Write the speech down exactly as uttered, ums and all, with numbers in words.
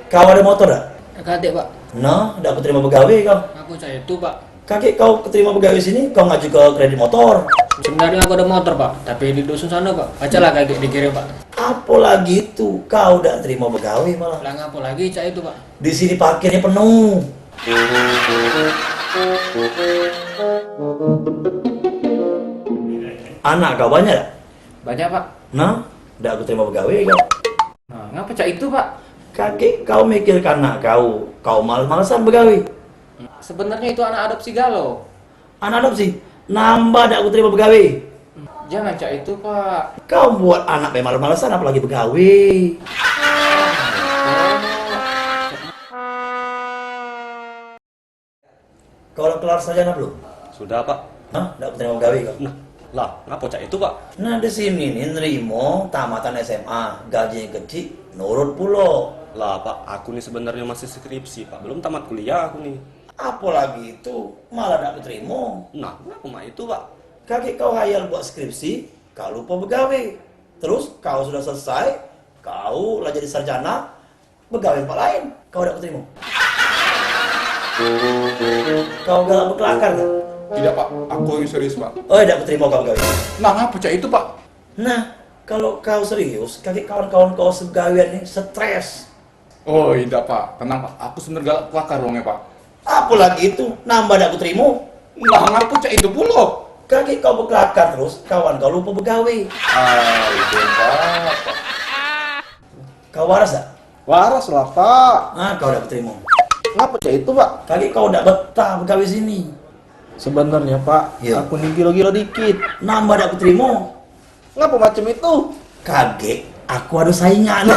Kau ado motor dak? Katek, Pak. Nah, dak aku terimo begawe kau. Ngapo cak itu, Pak? Kagek kau keterimo begawe sini, kau ngajuke kredit motor. Sebenarnyo aku ado motor, Pak, tapi di dusun sano, Pak. Pacak lah kagek dikirim, Pak. Apo lagi itu, kau dak terimo begawe malah. Lah ngapo lagi cak itu, Pak? Di sini parkirnyo penuh. Anak kau banyak dak? Banyak, Pak. Nah, dak aku terimo begawe kau. Nah, ngapo cak itu, Pak? Kagek kau mikirke anak kau, kau males-malesan begawe. Sebenarnyo itu anak adopsi galo. Anak adopsi? Nambah dak aku terimo begawe. Jangan cak itu, Pak. Kau buat anak be males-malesan, apolagi begawe. Kau lah kelar sarjana belum? Sudah, Pak. Hah? Dak terimo gawe kau? Nah, lah, ngapo cak itu, Pak? Nah, di sini ni nerimo tamatan S M A, gajinyo kecik, nurut pulo. Lah, Pak, aku ni sebenarnyo masih skripsi, Pak. Belum tamat kuliah aku ni. Apolagi itu, malah dak keterimo. Nah, ngapo mak itu, Pak? Kagek kau hayal buat skripsi, kau lupo begawe. Terus, kau sudah selesai, kau lah jadi sarjana, begawe tempat lain, kau dak keterimo. Kau galak bekelakar kah? Tidak, Pak. Aku ni serius, Pak. Oi, dak keterimo kau begawe. Nah, ngapo cak itu, Pak? Nah, kalau kau serius, kagek kawan-kawan kau segawean ni stres. Oh, idak, Pak. Tenang, Pak. Aku sebenar galak kelakar wongnyo, Pak. Apolagi itu, nambah dak aku terimo. Lah, ngapo cak itu pulo? Kagek kau bekelakar terus, kawan kau lupo begawe. Ah, itu, Pak. Kau waras dak? Waras lah, Pak. Ah, kau dak aku terimo. Ngapo cak itu, Pak? Kagek kau dak betah begawe sini. Sebenarnyo, Pak, Iyo. aku ni gilo-gilo dikit. Nambah dak aku terimo. Ngapo macem itu? Kagek, aku ado saingan.